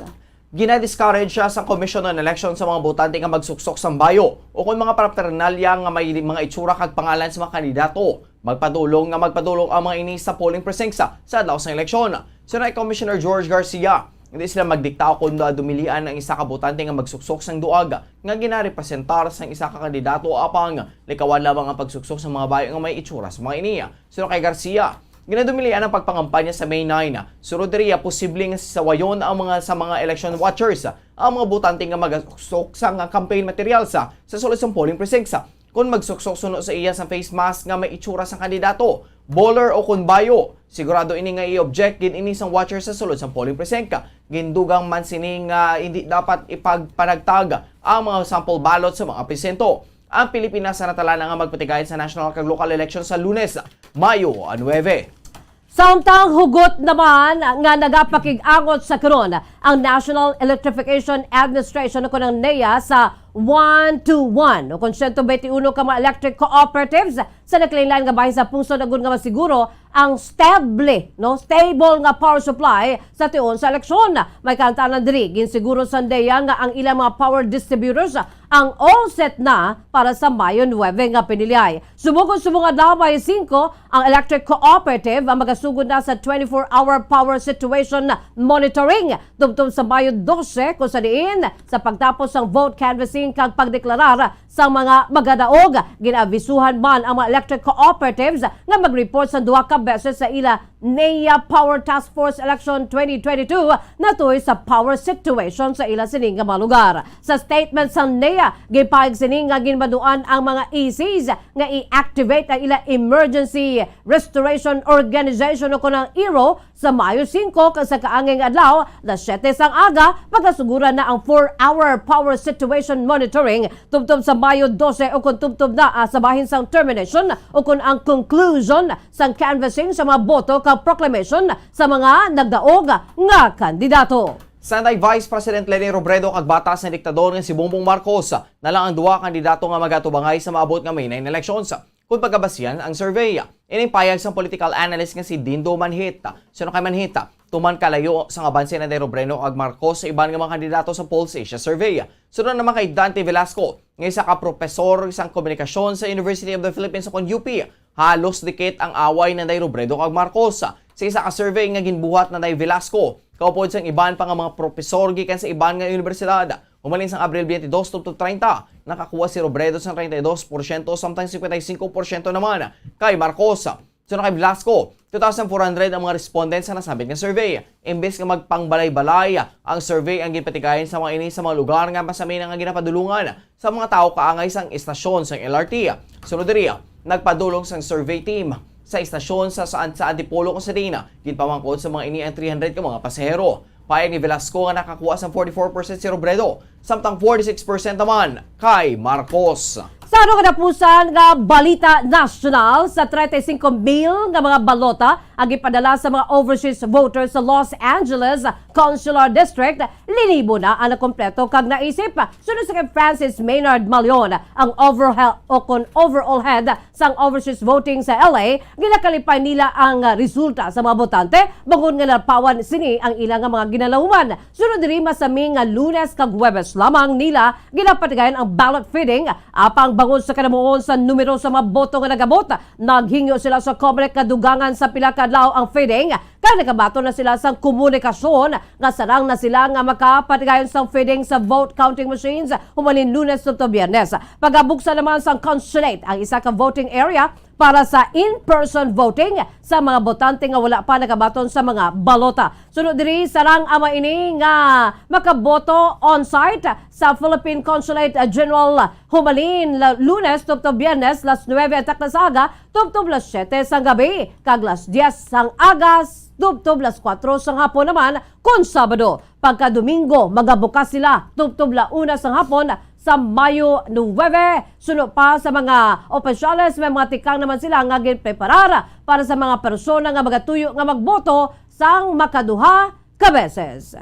Gina-discourage siya sa Commission on Election sa mga botante nga magsuksok sang bayo o kon mga paraphernalia nga may mga itsura kag pangalan sa mga kandidato. Magpadulong nga magpadulong ang mga ini sa polling precincts sa, sa adlaw sang eleksyon. Suno kay Commissioner George Garcia, hindi sila magdikta kon dumilian ang isa ka botante nga magsuksok sang duag nga ginarepresentar sang isa ka kandidato, apang likawan lamang ang pagsuksok sa mga bayo nga may itsura sa mga ini. Suno kay Garcia, ginadumilian ang pagpangampanya sa May nine. Sunod diri, posible nga sisawayon ang mga, sa mga election watchers ang mga botante nga magsuksok sang campaign materials sa, sa sulod sang polling precincts. Kon magsuksok suno sa iya sa face mask nga may itsura sang kandidato, bowler o kon bayo, sigurado ini nga i-object gid ini sang watcher sa sulod sang polling precinct. Gindugang man sini nga hindi dapat ipagpanagtag ang mga sample ballot sa mga presinto. Ang Pilipinas sa natala na nga magpatigayon sa national kag local election sa Lunes, Mayo nuebe. Samtang hugot naman nga nagapakig-angot sa karon ang National Electrification Administration o kon ang NEA sa one to one o kon siyento bente uno ka mga electric cooperatives sa nagkalainlain nga bahin sa pungsod, agud nga masiguro ang stable, no, stable nga power supply sa tion sa eleksyon. May kahantanan diri, ginsiguro sa NEA nga ang ilang mga power distributors ang all set na para sa Mayo nuebe nga pinilyay. Subong kon subong adlaw, Mayo singko, ang electric cooperative ang magasugod na sa twenty-four hour power situation monitoring tubtob sa Mayo dose, kung sa diin sa pagtapos sang vote canvassing kag pagdeklarar sang mga magadaog, ginaabisuhan man ang mga electric cooperatives nga mag-report sa duha ka beses sa ila NEA Power Task Force Election twenty twenty-two natuy sa power situation sa ila sini nga mga lugar. Sa statement sang NEA, gipahayag sini nga ginbanuan ang mga E Cs nga i-activate ang ila Emergency Restoration Organization o kon ang ERO sa Mayo singko, kag sa kaangay nga adlaw, alas siyete sang aga, pagasuguran na ang four-hour power situation monitoring tubtob sa Mayo dose o kon tubtob na, ah, sa bahin sang termination o kon ang conclusion sang canvassing sa mga boto kag proclamation sa mga nagdaog nga kandidato. Sa nay Vice President Leni Robredo kag bata sang diktador nga si Bongbong Marcos na lang ang duha ka kandidato nga magatubangay sa maabot nga May nine elections, kon pagabasihan ang survey. Ining payag sang political analyst nga si Dindo Manhit. Suno kay Manhit, tuman kalayo sang abanse ni Nanay Robredo kag Marcos sa iban nga mga kandidato sa Pulse Asia Survey. Suno naman kay Dante Velasco, nga isa ka propesor sang komunikasyon sa University of the Philippines o kon U P, halos dikit ang away ni Nanay Robredo kag Marcos. Sa isa ka survey nga ginbuhat ni Nanay Velasco, kaupod sang iban pa nga mga propesor gikan sa iban nga unibersidad, humalin sang Abril twenty-two tubtob treinta, nakakuha si Robredo sang treinta y dos porsyento, samtang cincuenta y cinco porsyento naman kay Marcos. Suno kay Velasco, two thousand four hundred ang mga respondents sa nasambit nga survey. Imbes nga magpangbalay-balay, ang survey ang ginpatigayon sa mga ini sa mga lugar nga masami na nga ginapadulungan sa mga tawo kaangay sang estasyon sang L R T. Sunod diri, nagpadulong sang survey team sa estasyon sa, sa, sa Antipolo kung sa diin ginpamangkot sa mga ini ang three hundred ka mga pasahero. Payag ni Velasco nga nakakuha sang forty-four percent si Robredo, samtang forty-six percent naman kay Marcos. Sa ano katapusan nga balita nasyonal, sa treinta y cinco mil nga mga balota ang gipadala sa mga overseas voters sa Los Angeles Consular District, linibo na ang nakompleto kag naisip. Suno sa kay Francis Maynard Malion, ang overall o kon overall head sang overseas voting sa L A, ginakalipay nila ang, ah, resulta sa mga botante, bangod nga nalapawan sini ang ila nga mga ginalawman. Sunod diri, masami nga Lunes kag Huwebes lamang nila ginapatigayon ang ballot feeding, apang bangod sa kanamuon sa numero sa mga boto nga nagabot, naghingyo sila sa Comelec nga dugangan sa pila ka adlaw ang feeding, kay nagabaton na sila sang komunikasyon nga sarang na sila nga makapatigayon sang feeding sa vote counting machines humalin Lunes tubtob Biyernes. Pagabuksan naman sang consulate ang isa ka voting area, para sa in-person voting sa mga botante nga wala pa nakabaton sa mga balota. Sunod diri, sarang ama ini nga makaboto on-site sa Philippine Consulate General humalin la-, Lunes tubtob Biyernes, las nuebe ang takna sa aga tubtob las siete sang gabi, kag las dies sang aga tubtob las kuwatro sang hapon naman kon Sabado. Pagka Domingo, magabukas sila tubtob la una sang hapon sa Mayo nuebe. Suno pa sa mga opisyales, may mga tikang naman sila nga ginpreparar para sa mga persona nga magatuyo nga magboto sang makaduha ka beses.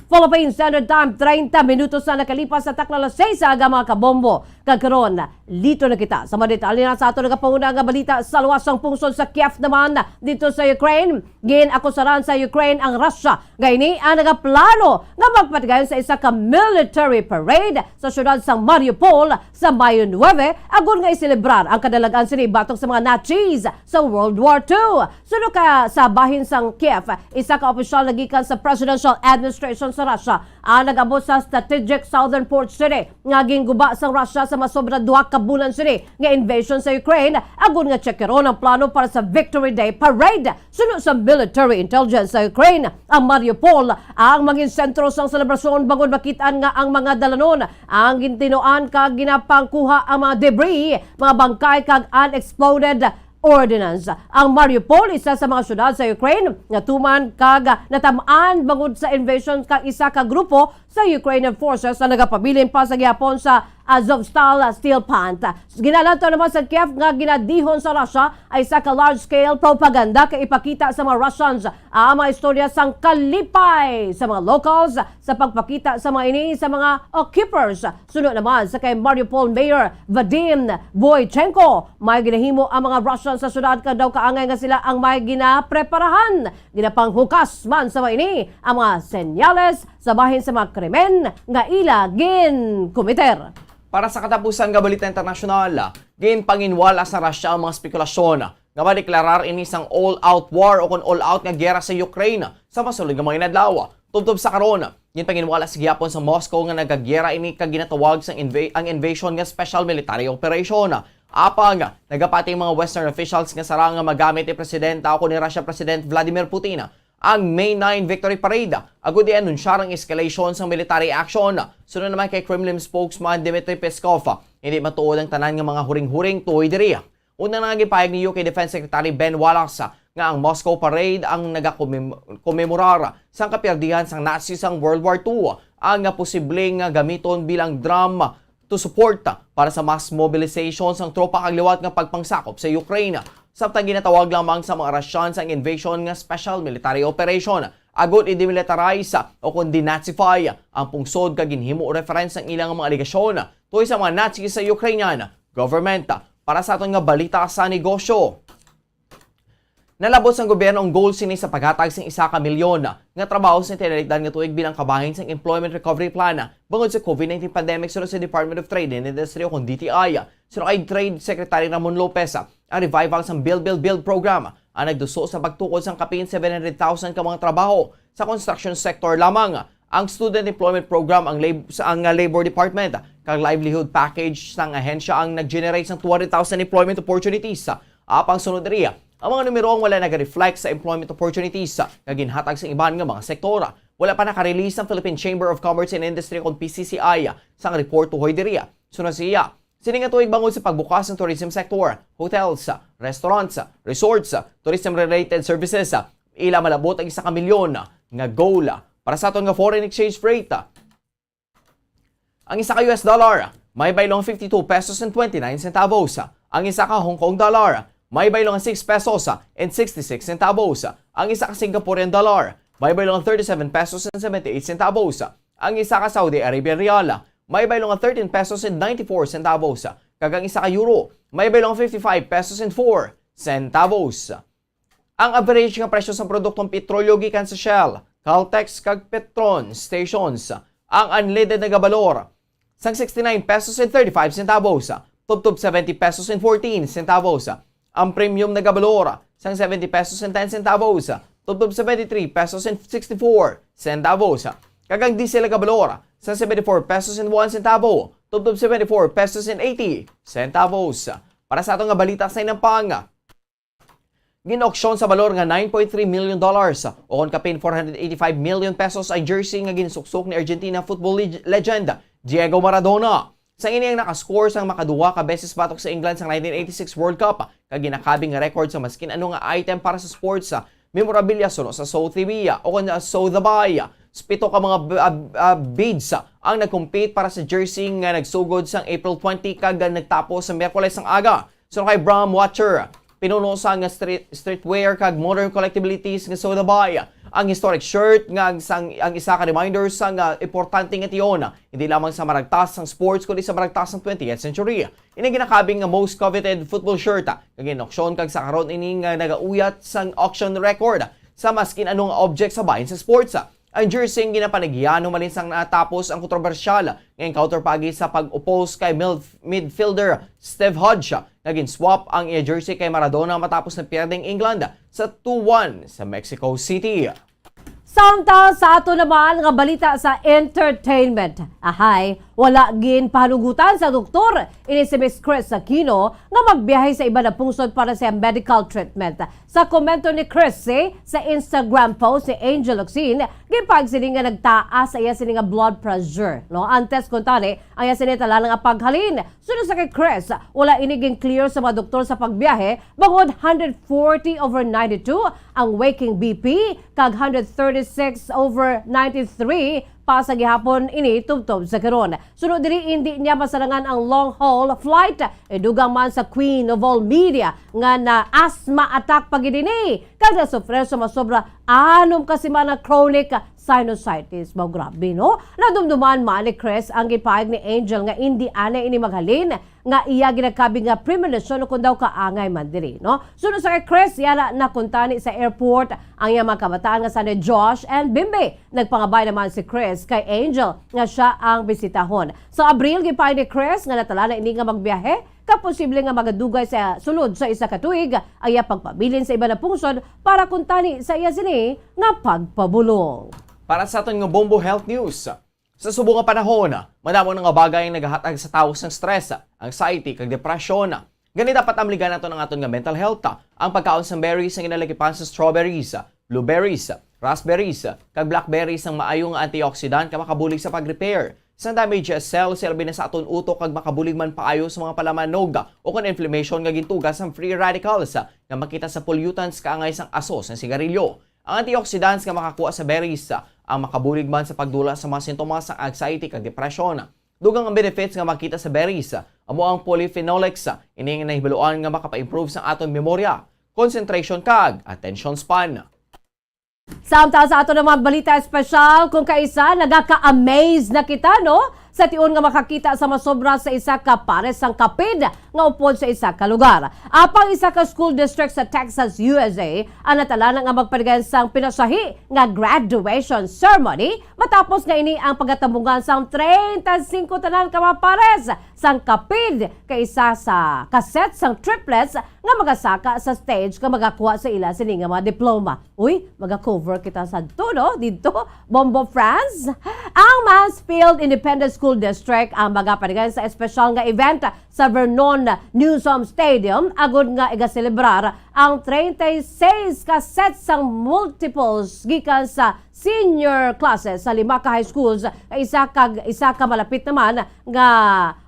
Philippine Standard Time, treinta minutos na nakalipas sa takna las seis sa aga, mga kabombo. Kag karon, lito na kita sa mga detalye na sa ato nagapanguna nga balita sa luwas sang pungsod sa Kiev naman dito sa Ukraine. Gin-akusaran sa Ukraine ang Russia nga ini ang nagaplano nga magpatigayon sa isa ka military parade sa siyudad sang Mariupol sa Mayo nuebe, agod nga iselebrar ang kadalagan sini batok sa mga Nazis sa World War Two. Suno ka sa bahin sang Kiev, isa ka opisyal nga gikan sa Presidential Administration sa Russia ang nag-abot sa Strategic Southern Port City nga ginguba sang Russia sa masobra duha ka bulan sini nga invasion sa Ukraine, agod nga tsekeron ang plano para sa Victory Day Parade. Suno sa military intelligence sa Ukraine, ang Mariupol ang mangin sentro sang selebrasyon bangod makit-an nga ang mga dalanon ang gintinuan kag ginapangkuha ang mga debris, mga bangkay kag unexploded ordnance. Ang Mariupol, isa sa mga syudad sa Ukraine nga tuman kag natam-an bangod sa invasion kang isa ka grupo sa Ukrainian forces na nagapabilin pa sa gihapon sa Azovstal steel plant. Ginalantaw naman sa Kiev nga ginadihon sa Russia ay isa ka large-scale propaganda kay ipakita sa mga Russians ang mga istorya sang kalipay sa mga locals sa pagpakita sa mga ini sa mga occupers. Suno naman sa kay Mariupol Mayor Vadim Boychenko, may ginahimo ang mga Russians sa syudad kag daw kaangay nga sila ang may ginapreparahan. Ginapanghukas man sa mga ini ang mga senyales sa bahin sa mga krimen nga ila ginkomiter. Para sa katapusan nga balita internasyonal, ginpanginwala sa Russia ang mga spekulasyon nga madeklarar ini sang all-out war o kon all-out nga giyera sa Ukraine sa masulod nga mga inadlaw. Tubtob sa karon, ginpanginwala sa gihapon sa Moscow nga nagagiyera ini kag ginatawag sang inva-, ang invasion nga special military operation. Apang, nagapati ang mga Western officials nga sarang nga magamit ni Presidenta o kon ni Russia President Vladimir Putin ang May nine Victory Parade agud i-anunsyar ang escalation sang military action. Suno naman kay Kremlin spokesman Dmitry Peskov, hindi matuod ang tanan nga mga huring-huring tuhoy diri. Una nga gipahayag ni U K Defense Secretary Ben Wallace nga ang Moscow Parade ang nagakomem-, komemorar sang kapiyerdihan sang Nazi sang World War Two, ang nga posible nga gamiton bilang drum to support para sa mass mobilization sang tropa kag liwat nga pagpangsakop sa Ukraine. Samtang ginatawag lamang sa mga Russians ang invasion nga special military operation, agud i-demilitarize o kon denazify ang pungsod kag ginhimo reference ang ilang mga alegasyon tuhoy sa mga Nazi sa Ukrainian government. Para sa aton nga balita sa negosyo, nalabot sang gobyerno ang goal sini sa paghatag sing isa ka milyon nga trabaho sa tinalikdan nga tuig bilang kabahin sang Employment Recovery Plan bangod sa COVID nineteen pandemic, suno sa Department of Trade and Industry o kon D T I. Suno kay Trade Secretary Ramon Lopez, ang revival sang Build, Build, Build program ang nagduso sa pagtukod sang kapin seven hundred thousand ka mga trabaho sa construction sector lamang. Ang Student Employment Program ang lab-, sa ang, uh, Labor Department kag Livelihood Package sang ahensya ang nag-generate sang two hundred thousand employment opportunities. Apang sunod diri, ang mga numero ang wala naga-reflect sa employment opportunities nga ginhatag sa iban nga mga sektor. Wala pa naka-release ang Philippine Chamber of Commerce and Industry kon P C C I sang report tuhoy diri. Suno siya, sini nga tuig bangod sa pagbukas ng tourism sector, hotels, restaurants, resorts, tourism-related services, ila malabot ang isa ka milyon nga goal. Para sa aton nga foreign exchange rate, ang isa ka U S dollar may baylong fifty-two pesos and twenty-nine centavos. Ang isa ka Hong Kong dollar may baylong six pesos and sixty-six centavos. Ang isa ka Singaporean dollar may baylong thirty-seven pesos and seventy-eight centavos. Ang isa ka Saudi Arabian rial may baylong thirteen pesos and ninety-four centavos. Kag ang isa ka euro may baylong fifty-five pesos and four centavos. Ang average nga presyo sang produktong petrolyo gikan sa Shell, Caltex kag Petron stations, ang unleaded nagabalor sang sixty-nine pesos and thirty-five centavos, tubtob seventy pesos and fourteen centavos. Ang premium nagabalor sang seventy pesos and ten centavos, tubtob seventy-three pesos and sixty-four centavos. Kag ang diesel nagabalor sang seventy-four pesos and one centavo, tubtob seventy-four pesos and eighty centavos. Para sa ato nga balita sa inampang, gin-auction sa balor nga nine point three million dollars, o kon kapin four hundred eighty-five million pesos, ang jersey nga ginsuksok ni Argentina football leg-, legend Diego Maradona. Sang ini ang nakascore sang makaduha ka beses batok sa England sang nineteen eighty-six World Cup, kag ginakabig nga record sa maskin ano nga item para sa sports, ah, memorabilia suno sa Sotheby's o kon sa Sotheby's. Pito ka mga b-, ah, ah, bids, ah, ang nag-compete para sa jersey nga nagsugod sang April twenty kag, ah, nagtapos sa Miyerkules ang aga. Suno kay Bram Watcher, pinuno sang street, streetwear kag modern collectibilities nga Sotheby's, ang historic shirt nga ang sang, ang isa ka reminder sang, ah, importante nga tion, hindi lamang sa maragtas sang sports kundi sa maragtas sang twentieth century. Ini ginakabig nga most coveted football shirt, ah, nga gin-auction kag sa karon ini nga nagauyat sang auction record sa maskin ano nga object sa bahin sa sports. Ang jersey ang ginapanagyan humalin sang natapos ang kontrobersyal nga encounter paagi sa pag-oppose kay mil-, midfielder Steve Hodge, nga gin-swap ang iya jersey kay Maradona matapos na pierde ang England sa two one sa Mexico City. Samtang sa ato naman nga balita sa entertainment, ahay, wala ginpahanugutan sa doktor ini si Miss Kris Aquino nga magbiyahe sa iban nga pungsod para sa medical treatment. Sa komento ni Kris sa Instagram post ni Angel Locsin, ginpahayag sini nga nagtaas sa iya sini nga blood pressure, no? Antes kuntani, ang iya sini tala nga paghalin. Suno sa kay Kris, wala ini gin-clear sa mga doktor sa pagbiyahe, bangod hundred forty over ninety-two ang waking B P, kag hundred thirty-six over ninety-three pa sa gihapon ini tubtob sa karon. Suno diri, indi niya masarangan ang long haul flight, idugang man sa queen of all media nga na-asthma attack pa gid ini, kag nasufrer sa masobra anom ka semana chronic sinusitis. Mao, grabe, no? Nadumduman man ni Kris ang gipahayag ni Angel nga indi anay ini maghalin, nga iya ginakabig nga premonition o kon daw kaangay man diri, no? Suno sa kay Kris, yara nakuntani sa airport ang iyang mga kabataan nga sila Josh and Bimbi. Nagpangabay naman si Kris kay Angel nga siya ang bisitahon. Sa Abril, gipahayag ni Kris nga natala na ini nga magbiyahe, kag posible nga magadugay sa sulod sa isa ka tuig ang iya pagpabilin sa iban nga pungsod para kuntani sa iya sini nga pagpabulong. Para sa aton nga Bombo Health News, sa subong nga panahon, madamo na nga bagay ang nagahatag sa tawo sang stress, anxiety, kag depresyon. Gani, dapat amligan naton ang aton nga mental health. Ang pagkaon sang berries nga ginalagipan sa strawberries, blueberries, raspberries, kag blackberries sang maayo nga antioxidant nga makabulig sa pag-repair sang damaged cells, ilabi na sa aton utok, kag makabulig man paayo sa mga palamanog o kon inflammation nga gintuga sang free radicals nga makita sa pollutants kaangay sang aso sang sigarilyo. Ang antioxidants nga makakuha sa berries, ang makabulig man sa pagdula sa mga sintomas sang anxiety kag depresyon. Dugang ang benefits nga makita sa berries, amo ang polyphenolics, ini nga nahibaluan nga makapa-improve sa aton memorya, concentration, kag attention span. Samtang sa ato naman balita espesyal, kung kaisa, nagaka-amaze na kita, no? Sa tion nga makakita sa masobra sa isa ka pares sang kapid nga upod sa isa ka lugar. Apang isa ka school district sa Texas, U S A, ang natala na nga magpaligay sang pinasahi nga graduation ceremony matapos nga ini ang pagatamungan sang treinta y cinco tanan ka mga pares sang kapid kay isa sa ka set sang triplets nga magasaka sa stage nga magakuha sa ila sini nga mga diploma. Uy, maga-cover kita sa to, no? Dito, Bombo Friends. Ang Mansfield Independent School District ang magapaligay sa espesyal nga event sa Vernon Newsom Stadium, agud nga igaselebrar ang treinta y seis ka set sang multiples gikan sa senior classes sa lima ka high schools, isa kag isa ka malapit naman nga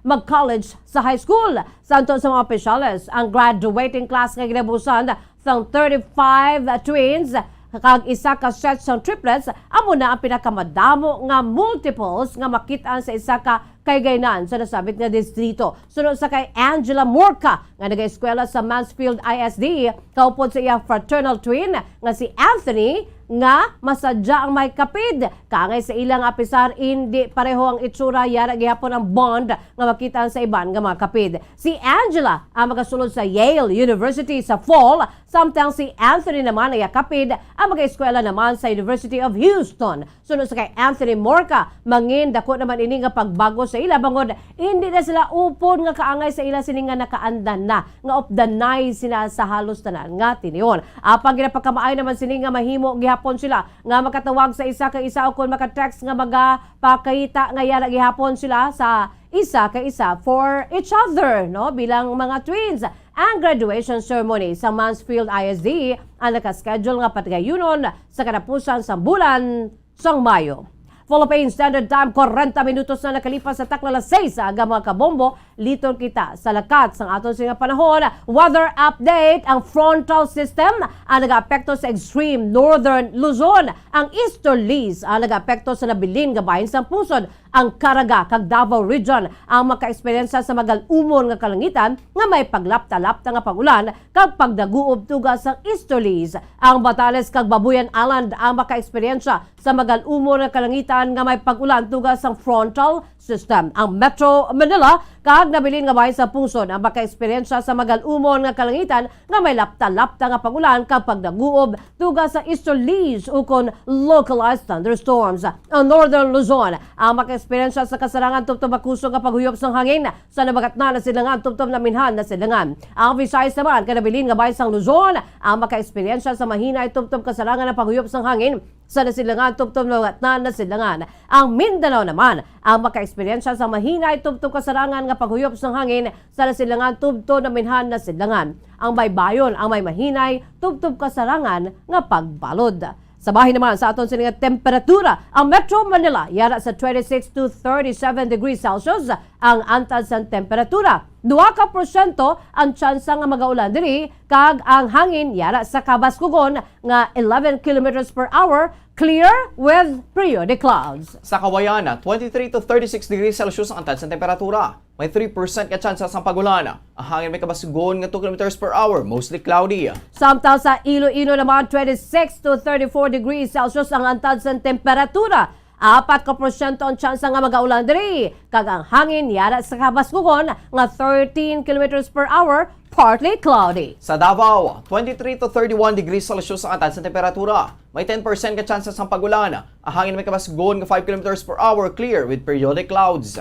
mag-college sa high school. Santo sa mga opisyales, ang graduating class nga ginabusan sang thirty-five twins kag isa ka set sang triplets amo na ang pinakamadamo nga multiples nga makit-an sa isa ka kaigaynan sa nasabit nga distrito. Suno sa kay Angela Morca, nga nagaeskwela sa Mansfield I S D, kaupod sa iya fraternal twin nga si Anthony, nga masadya ang may kapid. Kaangay sa ila nga apisar indi pareho ang itsura, yara gihapon ang bond nga makit-an sa iban nga mga kapid. Si Angela ang magasulod sa Yale University sa fall, samtang si Anthony naman, iya kapid, ang magaeskwela naman sa University of Houston. Suno sa kay Anthony Morca, mangin dako naman ini nga pagbago sa ila, bangod indi na sila upod nga kaangay sa ila sini nga nakaandan na, nga updanay sila sa halos tanan nga tinion. Apang ginapakamaay naman sini nga mahimo gihapon sila nga makatawag sa isa ka isa o kon maka-text nga magapakita nga yara gihapon sila sa isa ka isa for each other, no, bilang mga twins. Ang graduation ceremony sa Mansfield I S D ang nakaschedule nga patagayunon sa katapusan sang bulan sang Mayo. Philippine Standard Time, kwarenta minutos na nakalipas sa takna alas sais sa aga, mga kabombo. Liton kita sa lakat sang aton sini nga panahon. Weather update: ang frontal system ang nagaapekto sa extreme northern Luzon. Ang easterlies ang nagaapekto sa nabilin nga bahin sang Pungsod. Ang Caraga kag Davao Region ang makaeksperyensya sa magal-umon nga kalangitan nga may paglapta-lapta nga pag-ulan kag pagdaguob tuga sang easterlies. Ang Batanes kag Babuyan Island ang makaeksperyensya sa magal-umon nga kalangitan nga may pag-ulan tuga sang frontal system. Ang Metro Manila kag nabilin nga bahin sang Pungsod ang makaeksperyensya sa magal-umon nga kalangitan nga may lapta-lapta nga pag-ulan kag pagdaguob tuga sa easterlies ukon localized thunderstorms. Ang Northern Luzon ang makaeksperyensya sa kasarangan tubtob makusog nga paghuyop sang hangin sa nabagatnan nga sidlangan tubtob naminhan nga sidlangan. Ang Visayas naman kag nabilin nga bahin sang Luzon ang makaeksperyensya sa mahinay tubtob kasarangan nga paghuyop sang hangin sa nasidlangan tubtob nabagatnan nga sidlangan. Ang Mindanao naman ang makaeksperyensya sa mahinay tubtob kasarangan nga paghuyop sang hangin sa nasidlangan tubtob naminhan nga sidlangan. Ang Baybayon ang may mahinay tubtob kasarangan nga pagbalod. Sa bahin naman sa aton sini nga temperatura, ang Metro Manila yara sa twenty-six to thirty-seven degrees Celsius ang antad sang temperatura. Dua ka porsyento ang tsansa nga magaulan diri, kag ang hangin yara sa kabaskugon nga eleven kilometers per hour, clear with periodic clouds. Sa Kawayan, twenty-three to thirty-six degrees Celsius ang antad sang temperatura. May three percent ka tsansa sang pag-ulan. Ang hangin may kabasgon nga two kilometers per hour, mostly cloudy. Samtang sa Iloilo naman, twenty-six to thirty-four degrees Celsius ang antad sang temperatura. Apat ka porsyento ang tsansa nga magaulan diri, kag ang hangin yara sa kabaskugon nga thirteen kilometers per hour, partly cloudy. Sa Davao, twenty-three to thirty-one degrees Celsius ang antad sang temperatura. May ten percent ka tsansa sang pag-ulan. Ang hangin may kabasgon nga five kilometers per hour, clear with periodic clouds.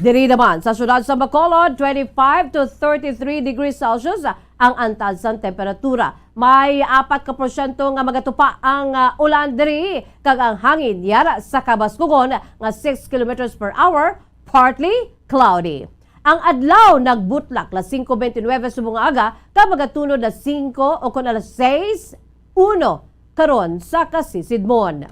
Diri naman sa siyudad sa Bacolod, twenty-five to thirty-three degrees Celsius ang antad sang temperatura. May apat ka porsyento nga magatupa ang, ah, ulan diri, kag ang hangin yara sa kabaskugon nga six kilometers per hour, partly cloudy. Ang adlaw nagbutlak alas singko bente nuebe subong nga aga, kag magatunod alas singko o kon alas sais uno karon sa kasisidmon.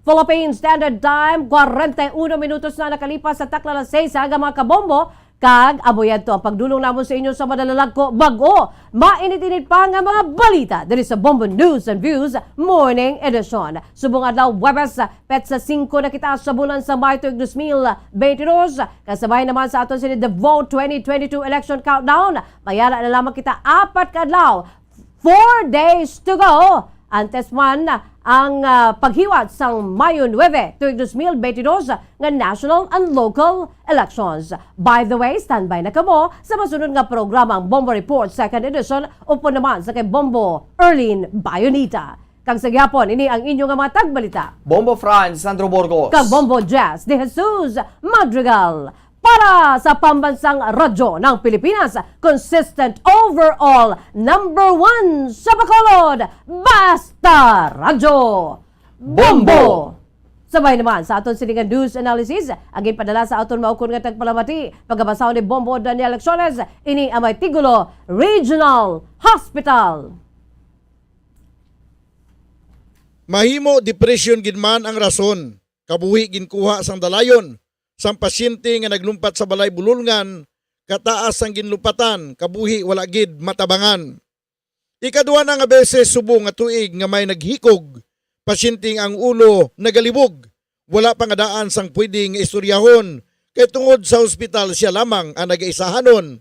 Philippine Standard Time, kwarenta y uno minutos na nakalipas sa takna alas sais sa aga, mga kabombo, kag amo yadto ang pagdulong namon sa inyo sa madalalagko, bag-o, mainit-init pa nga mga balita diri sa Bombo News and Views Morning Edition. Subong adlaw, Huwebes, petsa singko na kita sa bulan sa May tuig dos mil bente dos. Kasabay naman sa aton sini The Vote twenty twenty-two Election Countdown, may ara na lamang kita apat ka adlaw, four days to go. Antes man ang, ah, paghiwat sang Mayo nuebe, tuig dos mil bente dos nga national and local elections. By the way, standby na kamo sa masunod nga programa, ang Bombo Report Second Edition, upod naman sa kay Bombo Erlene Bayonita. Kag sa gihapon, ini ang inyo nga mga tagbalita, Bombo Franz Sandro Burgos. Kag Bombo Jess De Jesus Madrigal. Para sa Pambansang Radyo ng Pilipinas, consistent overall number one sa Bacolod, Basta Radyo, Bombo! Bombo! Sabay naman sa aton sini nga news analysis, ang ginpadala sa aton maukon nga tagpalamati, pagkabasa ni Bombo Daniel Acciones, ini ang may titulo, Regional Hospital. Mahimo depression gid man ang rason. Kabuhi ginkuha sang dalayon sang pasyente nga naglumpat sa balay bulolngan, kataas sang ginlumpatan, kabuhi wala gid matabangan. Ikadua na nga beses subong nga tuig nga may naghikog, pasyente nga ang ulo nagalibog. Wala pa nga daan sang pwede nga istoryahon, kay tungod sa ospital siya lamang ang nagaisahanon.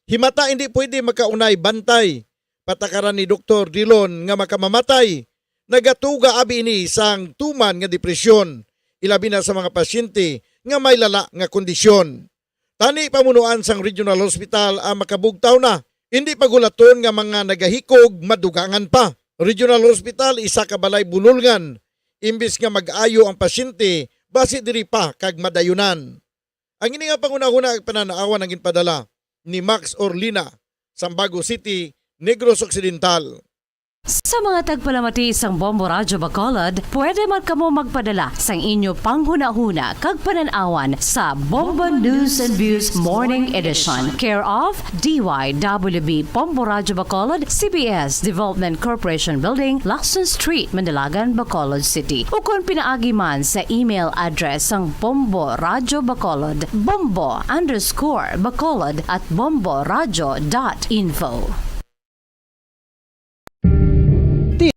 Himata hindi pwede makaunay bantay, patakaran ni Doktor Dilon nga makamamatay. Nagatuga abi ini sang tuman nga depresyon, ilabi na sa mga pasyente nga may lala nga kondisyon. Tani pamunuan sang Regional Hospital ang makabugtaw na. Hindi pagulaton nga mga nagahikog madugangan pa. Regional Hospital, isa ka balay bulolngan. Imbis nga mag-ayo ang pasyente, basi diri pa kag madayunan. Ang ini nga panghunahuna kag panan-awan ang ginpadala ni Max Orlina, Sambago City, Negros Occidental. Sa mga tagpalamati sang Bombo Radyo Bacolod, pwede man kamo magpadala sang inyo panghunahuna kag panan-awan sa Bombo News and Views Morning Edition, care of D Y W B Bombo Radyo Bacolod, C B S Development Corporation Building, Lacson Street, Mandalagan, Bacolod City. Ukon pinaagi man sa email address sang Bombo Radyo Bacolod, bombo underscore bacolod at bomboradyo dot info.